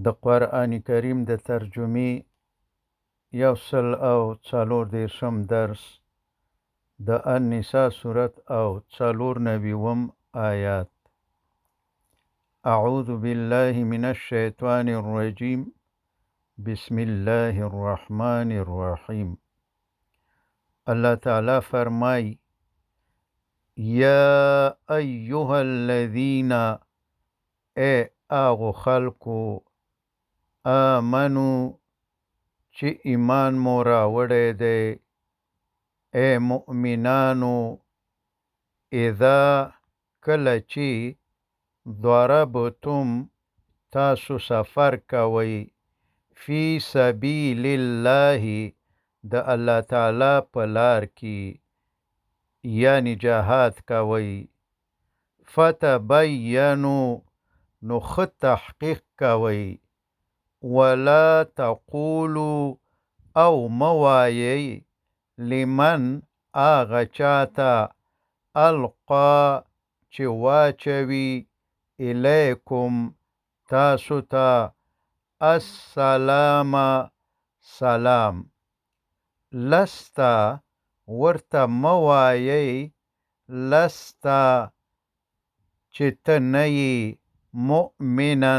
د قرآن کریم د ترجمې 134 درس، د النساء سورت او 94 آیات. اعوذ بالله من الشیطان الرجیم، بسم الله الرحمن الرحیم. الله تعالی فرمای: یا ایها الذین، ای هغو خلکو، آمنو، چې ایمان مو راوړی دی، ای مؤمنانو، اذا، کله چې، ضربتم، تاسو سفر کوئ، فی سبیل الله، د الله تعالی په لار کې، یعنی جهاد کوئ، فتبینو، نو ښه تحقیق کوئ، ولا تقولو، او مه وایئ، لمن، هغه چاته، القا، چې واچوي، الیکم، تاسو ته، السلام، سلام، لستا، ورته مه وایئ، لستا، چې ته نه یې، مؤمنا،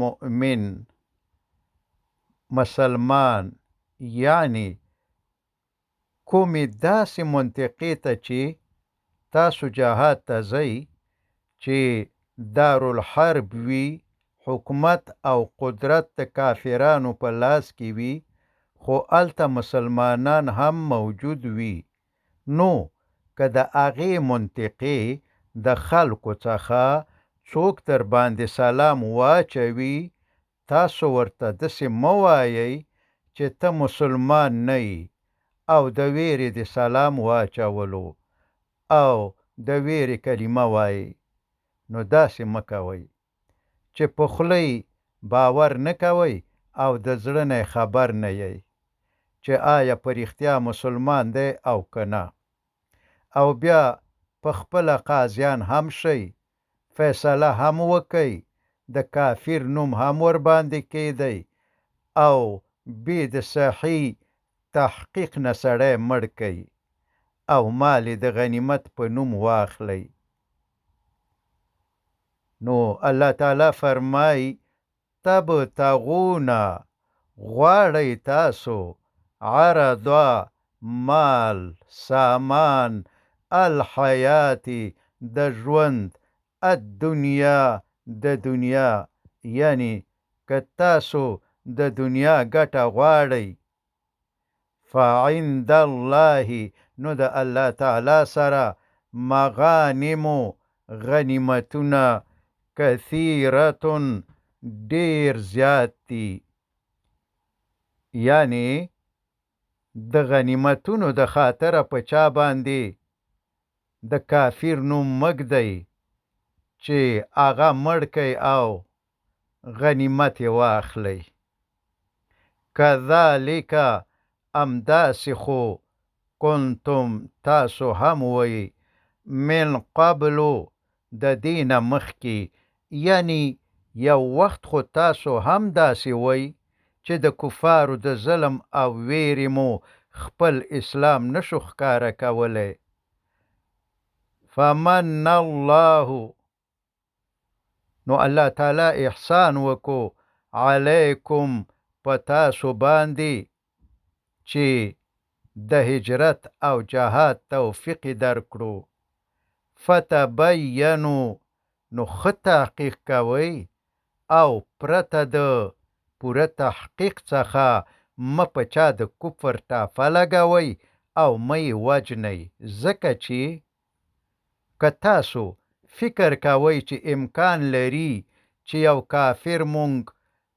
مؤمن، مسلمان، یعنی کومې داسې منطقې ته چې تاسو جهاد ته ځئ چې دارالحرب وي، حکومت او قدرت د کافرانو په لاس کې وي، خو هلته مسلمانان هم موجود وي، نو که د هغې منطقې د خلکو څخه څوک در باندې سلام واچوي، تاسو ورته داسې مه وایئ چې ته مسلمان نه یې او د ویرې دې سلام واچولو او د ویرې کلمه وایئ. نو داسې مه کوئ چې په خوله یې باور نه کوئ او د زړه نه یې خبر نه یئ چې آیا په رښتیا مسلمان دی او که نه، او بیا په خپله قاضیان هم شئ، فیصله هم وکئ، د کافر نوم هم ورباندې کیدی او بې د صحیح تحقیق نه سړی مړ کئ او مال یې د غنیمت په نوم واخلئ. نو الله تعالی فرمای: تبتغون، غواړئ تاسو، عرض، مال سامان، الحیات، د ژوند، الدنیا، د دنیا، یعنی که تاسو د دنیا ګټه غواړئ، فعند الله، نو د الله تعالی سره، مغانمو، غنیمتونه، کثیرة، ډیر زیات دي، یعنی د غنیمتونو د خاطره په چا باندې د کافر نوم مه ږدئ چې هغه مړ کئ او غنیمت یې واخلئ. کذالک، همداسې خو، کنتم، تاسو هم وئ، من قبل، د دې نه مخکې، یعنی یو وخت خو تاسو هم داسې وئ چې د کفارو د ظلم او ویرې مو خپل اسلام نشو ښکاره کولی. فمن الله، نو الله تعالی احسان وکړو، علیکم، په تاسو باندې چې د هجرت او جهاد توفیق یې درکړو. فتبینو، نو ښه تحقیق کوئ او پرته د پوره تحقیق څخه مه په چا د کفر ټاپه لګوئ او مه یې وژنئ، ځکه چې که تاسو فکر کوئ چې امکان لري چې یو کافر مونږ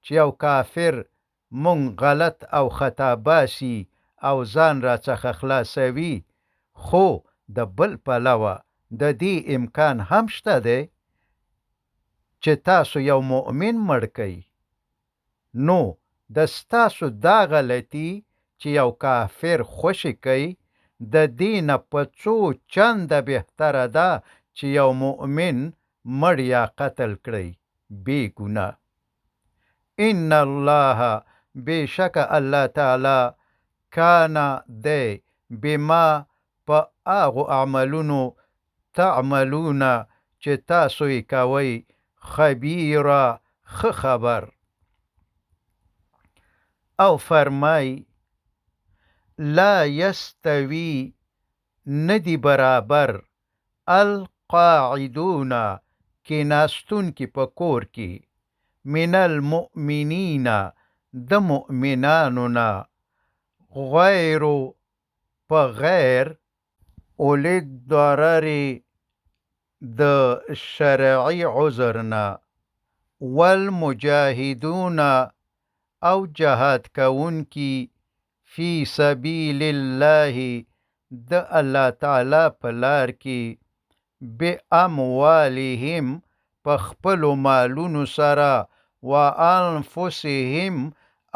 چې یو کافر مونږ غلط او خطا باسي او ځان راڅخه خلاصوي، خو د بل پلوه د دې امکان هم شته دی چې تاسو یو مؤمن مړ کئ، نو د ستاسو دا غلطي چې یو کافر خوشې کئ، د دې نه په څو چنده بهتره ده چې یو مؤمن مړ یا قتل کړئ بې ګناه. ان الله، بېشکه الله تعالی، کان، دی، بما، په هغو عملونو، تعملون، چې تاسو یې کوئ، خبیرا، ښه خبر. او فرمای: لا یستوي، ندي برابر، القاعدون، کیناستونکي په کور کې، من المؤمنین، د مؤمنانو نه، غیر، په غیر، اولی الضرر، د شرعي عذر نه، والمجاهدون، او جهاد کوونکي، فی سبیل الله، د الله تعالی په لار کې، باموالهم، په خپلو مالونو سره، وانفسهم،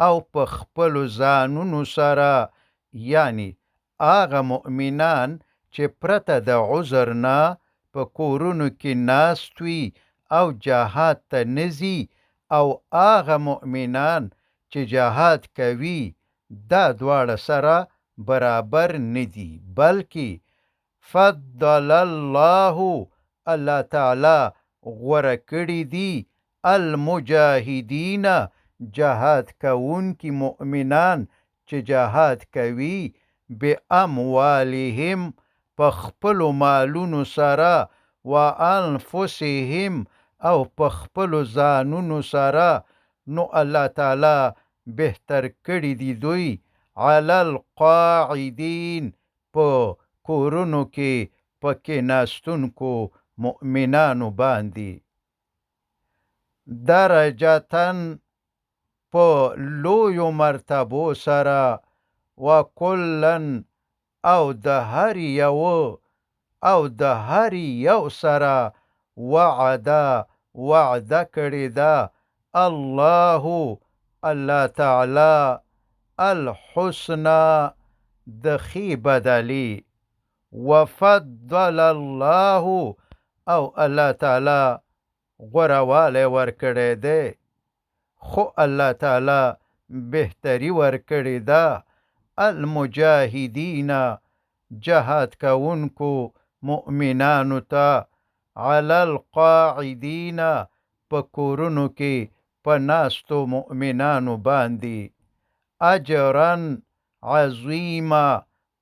او په خپلو ځانونو سره. یعنی هغه مؤمنان چې پرته د عذر نه په کورونو کې ناست وي او جهاد ته نه ځي، او هغه مؤمنان چې جهاد کوي، دا دواړه سره برابر نه دي، بلکې فضل الله، الله تعالی غوره کړي دي، المجاهدین، جهاد کوونکي مؤمنان چې جهاد کوي، باموالهم، په خپلو مالونو سره، وانفسهم، او په خپلو ځانونو سره. نو الله تعالی بهتر کړي دي دوی، علی القاعدین، په کورونو کې په کیناستونکو مؤمنانو باندې، درجتن، په لویو مرتبو سره، وکلن، او د هر یو، او د هر یو سره، وعده، وعده کړې ده، الله، الله تعالی، الحسنى، د ښې بدلې. وفضل الله، او الله تعالی غوره والی ورکړی دی، خو الله تعالی بهتري ورکړې ده، المجاهدین، جهاد کوونکو مؤمنانو ته، علی القاعدین، په کورونو کې په ناستو مؤمنانو باندې، اجرا عظیما،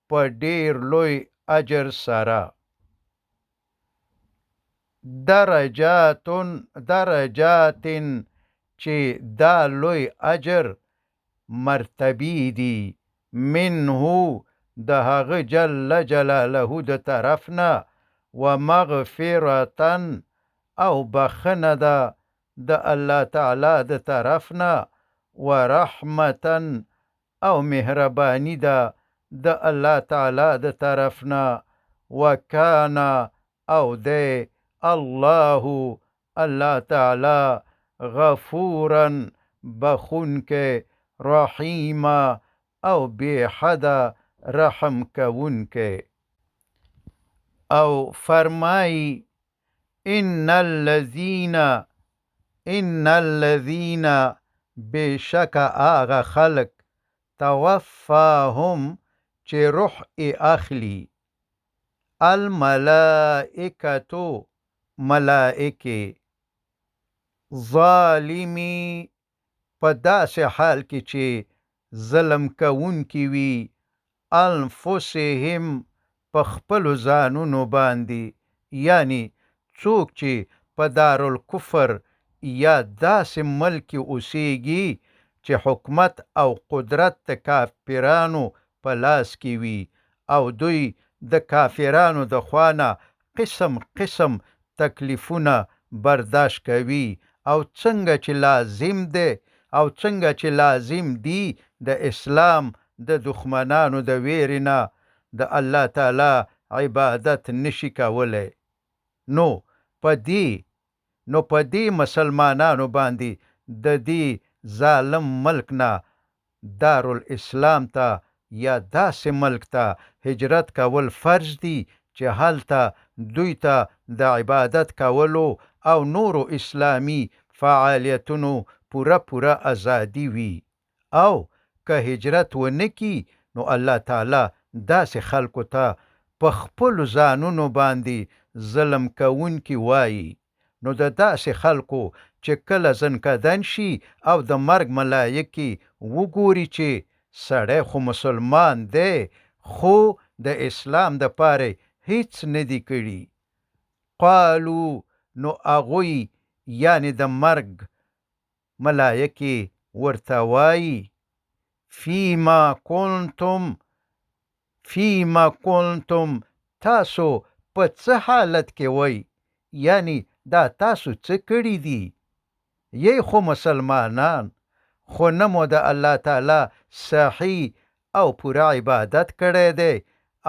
په ډیر لوی اجر سره. درجات، درجات، چې دا لوی اجر مرتبې دي، منه، د هغه جل جلاله د طرف نه، ومغفرة، او بخښنه ده د الله تعالی د طرف نه، ورحمة، او مهرباني ده د الله تعالی د طرف نه، وکان، او دی، الله، الله تعالی، غفورا، بخښونکی، رحیما، او بې حده رحم کوونکی. او فرمایي: ان الذین، ان الذین، بېشکه هغه خلک، توفاهم، چې روح یې اخلي، الملائکة، ملائکې، ظالمي، په داسې حال کې چې ظلم کوونکي وي، انفسهم، په خپلو ځانونو باندې. یعنی څوک چې په دارالکفر یا داسې ملک کې اوسیږي چې حکومت او قدرت د کافرانو په لاس کې وي، او دوی د کافرانو د خوا نه قسم قسم تکلیفونه برداشت کوي، او څنګه چې لازم دی، او څنګه چې لازم دي، د اسلام د دښمنانو د ویرې نه د الله تعالی عبادت نشي کولی، نو په دې مسلمانانو باندې د دې ظالم ملک نه دارالاسلام ته یا داسې ملک ته هجرت کول فرض دي چې هلته دوی ته د عبادت کولو او نورو اسلامي فعالیتونو پوره پوره ازادي وي. او که هجرت ونه کړي نو الله تعالی داسې خلکو ته په خپلو ځانونو باندې ظلم کوونکي وايي. نو د داسې خلکو چې کله ځنکدن شي او د مرګ ملایکې وګوري چې سړی خو مسلمان دی خو د اسلام د پاره هیڅ نه دي کړي، قالو نو هغوی یعنې د مرګ ملایکې ورته وایي فیما کنتم، فیما کنتم، تاسو په څه حالت کې وئ، یعنی دا تاسو څه کړي دي؟ یی خو مسلمانان، خو نه مو د الله تعالی صحیح او پوره عبادت کړی دی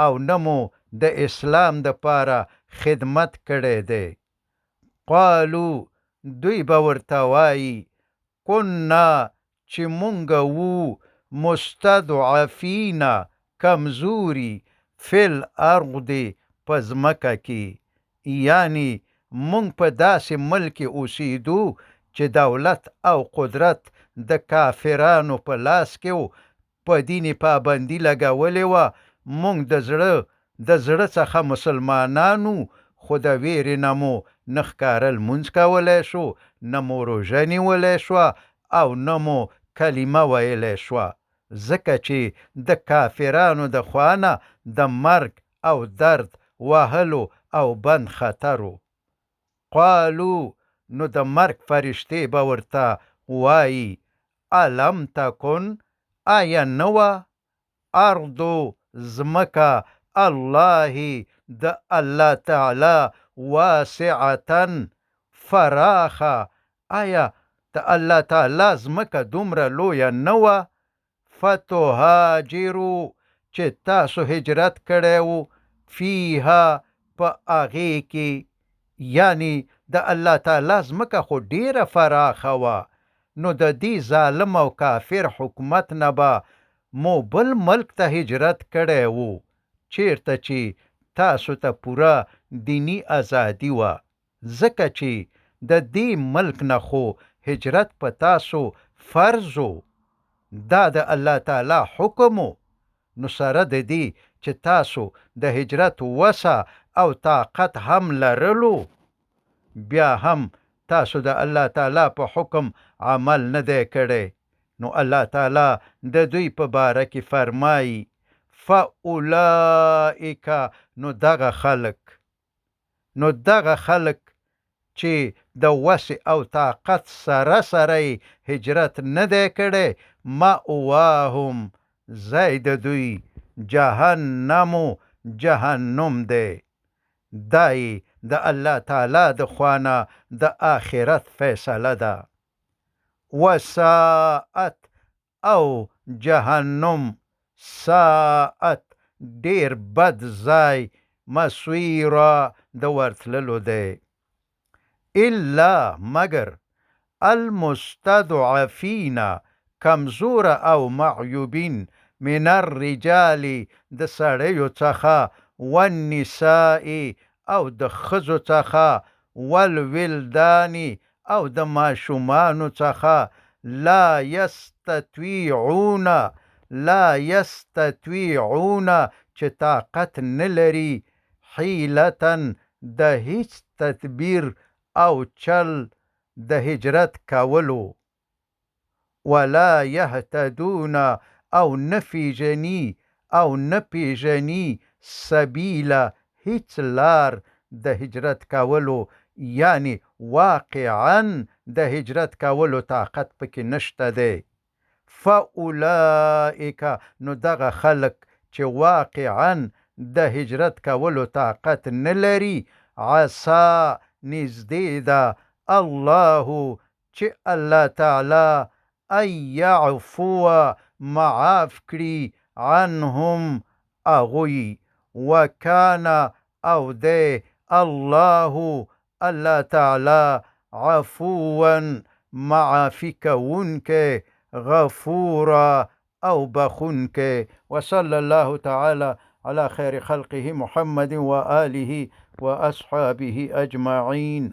او نه مو د اسلام د پاره خدمت کړی دی. قالو دوی به ورته وایي کنا چې مونږ وو مستضعفین کمزوري فی الارض په ځمکه کې، یعنی مونږ په داسې ملک کې اوسېدو چې دولت او قدرت د کافرانو په لاس کې و، په دین پابندي لګولې وه. مونږ د زړه څخه مسلمانانو، خو د ویرې نه مو نه ښکاره لمونځ کولی شو، نه مو روژه نیولی شوه او نه مو کلمه ویلی شوه، ځکه چې د کافرانو د خوا نه د مرګ او درد وهلو او بند خطر و. قالو نو د مرګ فرشتې به ورته وایي الم تکن، آیا نه وه ارض ځمکه الله د الله تعالی واسعة فراخه، آیا د الله تعالی ځمکه دومره لویه نه وه؟ فتهاجرو چې تاسو هجرت کړی و، فیها په هغې کې، یعنی د الله تعالی ځمکه خو ډیره فراخه وه، نو د دې ظالم او کافر حکومت نه به مو بل ملک ته هجرت کړی و، چیرته چې تاسو ته پوره دیني ازادي وه، ځکه چې د دې ملک نه خو هجرت په تاسو فرض و، دا د الله تعالی حکم و. نو سره د دې چې تاسو د هجرت وسه او طاقت هم لرلو، بیا هم تاسو د الله تعالی په حکم عمل نه دی کړی. نو الله تعالی د دوی په باره کې فرمایي فاولئک، نو دغه خلک، نو دغه خلک چې د وسې او طاقت سره سره یې هجرت نه دی کړی، مأواهم ځای د دوی جهنم جهنم دی، دا یې د الله تعالی د خوا نه د آخرت فیصله ده. وساعت او جهنم ساعت ډیر بد ځای مصیرا د ورتللو دی. الا مگر المستضعفین کمزوره او معیوبین من الرجال د سړیو څخه، والنساء او د ښځو څخه، والولدان او د ماشومانو څخه، لا یستطیعون، لا یستطیعون چې طاقت نه لري، حیلة د هیڅ تدبیر او چل د هجرت کولو، ولا یهتدون او نه پیژني او نه پیژني سبیلا هیڅ لار د هجرت کولو، یعنی واقعا د هجرت کولو طاقت پکې نشته دی. فاولئک نو دغه خلک چې واقعا د هجرت کولو طاقت نه لري، عسا نږدې ده الله چې الله تعالی ان یعفو معاف کړي عنهم هغوی، وکان او دی الله الله تعالی عفوا معافي کوونکی، غفورا او بخونکی. وصلی الله تعالی على خير خلقه محمد وآله وأصحابه أجمعين.